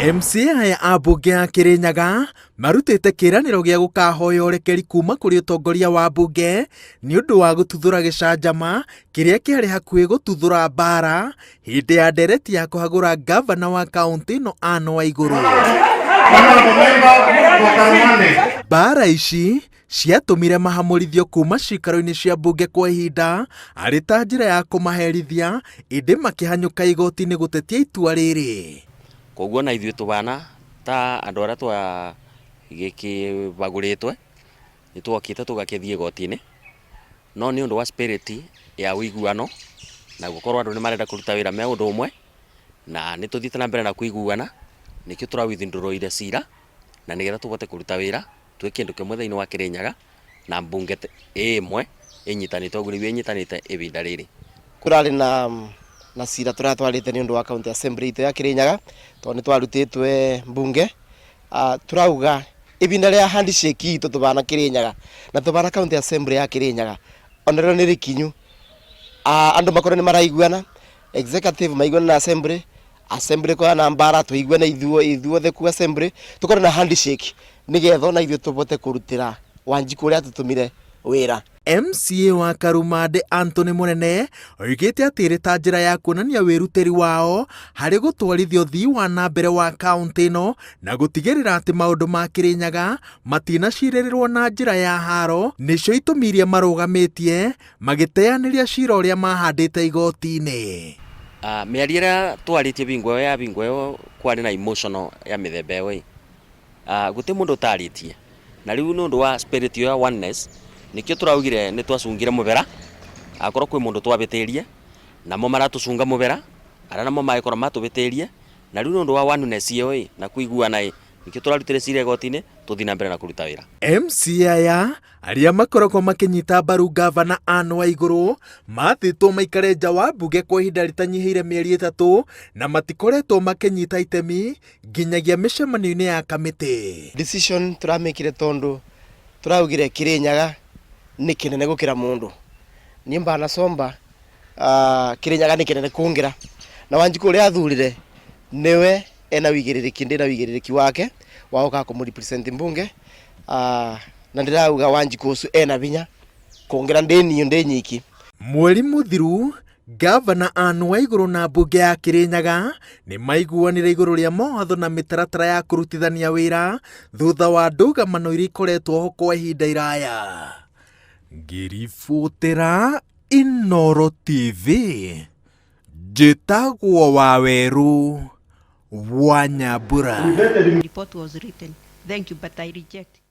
MCA aya a mbunge ya Kĩrĩnyaga marutĩte kĩĩranĩro gĩa gũkahoya ũrekeri kuma kũrĩ ũtongoria wa mbunge nĩ ũndũ wa gũtuthũra gĩcanjama kĩrĩa kĩarĩ hakuhĩ gũtuthũra mbaara hĩndĩ ya ndereti ya kũhagũra ngavana wa kaũntĩ ĩno Anne Waigũrũ. Mbaara ici ciatũmire mahamũrithio kuma ciikaro-inĩ cia mbunge kwa ihinda arĩ ta njĩra ya kũmaherithia ĩndĩ makĩhanyũka igoti-inĩ gũtetia itua rĩrĩ. Koguo na ithuĩ tũbana ta andũ arĩa twagĩkĩbagũrĩtwe nĩ twokĩte tũgakĩthiĩ igoti-inĩ, no nĩ ũndũ wa spirit ya ũiguano na gũkorwo andũ nĩ marenda kũruta wĩra me ũndũ ũmwe, na nĩ tũthiĩte na mbere na kũiguana, nĩkĩo tũra withdraw ire cira na nĩgetha tũbote kũruta wĩra twĩ kĩndũ kĩmwe thĩinĩ wa Kĩrĩnyaga na mbunge ĩ ĩmwe ĩnyitanĩte ũguo nĩguo ĩnyitanĩte ihinda rĩrĩ. Kũrarĩ na na cira tũratwarĩte nĩ ũndũ wa county assembly itũ ya Kĩrĩnyaga tondũ nĩ twarutĩtwe mbunge. Tũrauga ihinda rĩa handshake itũ tũbana Kĩrĩnyaga na tũbana county assembly ya Kĩrĩnyaga onarĩo nĩ rĩkinyu. Andũ makorwo nĩ maraiguana, executive maiguane na assembly, assembly ĩkorwo na mbara tũiguane ithuothe ku assembly, tũkorwo na handshake nĩgetha ona ithuĩ tũbote kũrutĩra Wanjikũ ũrĩa atũtũmire wĩra. MCA wa Karumande Anthony Mũnene oigĩte atĩ ĩrĩ ta njĩra ya kuonania wĩrutĩri wao harĩ gũtwarithia ũthii wa na mbere wa kaũntĩ ĩno na gũtigĩrĩra atĩ maũndũ ma Kĩrĩnyaga matinacirĩrĩrwo na njĩra ya haro nĩcio itũmi iria marũgamĩtie magĩteanĩria cira ũrĩa mahandĩte igoti-inĩ. Mĩario ĩrĩa twarĩtie bingo ĩyo ya bingo ĩyo kwarĩ na emotional ya mĩthemba ĩyo ĩ, gũtirĩ mũndũ ũtarĩtie. Na rĩu nĩ ũndũ wa spirit ĩyo ya oneness nĩkĩo tũraugire nĩ twacungire mũbera akorwo kwĩ mũndũ twabĩtĩrie namo maratũcunga mũbera arĩa namo magĩkorwo matũbĩtĩrie na rĩu nĩ ũndũ wa oneness ĩyo ĩ na kũiguana ĩ nĩkĩo tũrarutire cira igoti-inĩ tũthiĩ na mbere na kũruta wĩra. MCA aya arĩa makoragwo makĩnyita mbaru ngavana Anne Waigũrũ mathĩtwo maikare nja wa mbunge kwa ihinda rĩtanyihĩire mĩeri ĩtatũ na matikoretwo makĩnyita itemi nginyagia mĩcemanio-inĩ ya kamĩtĩ. Decision tũramĩkire tondũ tũraugire Kĩrĩnyaga nĩ kĩnene gũkĩra mũndũ. Niĩ mbana Somba Kĩrĩnyaga nĩ kĩnene kũngĩra na Wanjikũ ũrĩa athurire nĩwe ena wĩigĩrĩrĩki ndĩna wĩigĩrĩrĩki wake wa gũka kũmũ represent mbunge na ndĩrauga Wanjikũ ũcio ena vinya kũngĩra ndĩ niĩ ndĩ nyiki. Mweri mũthiru, Ngavana Anne Waigũrũ na mbunge ya Kĩrĩnyaga nĩ maiguanire igũrũ rĩa mawatho na mĩtaratara ya kũrutithania wĩra thutha wa ndũgamano iria ikoretwo ho kwa ihinda iraya. Ngĩribotera Inooro TV, njĩtagwo Wawerũ wa Nyambura. Report was written. Thank you, but I reject.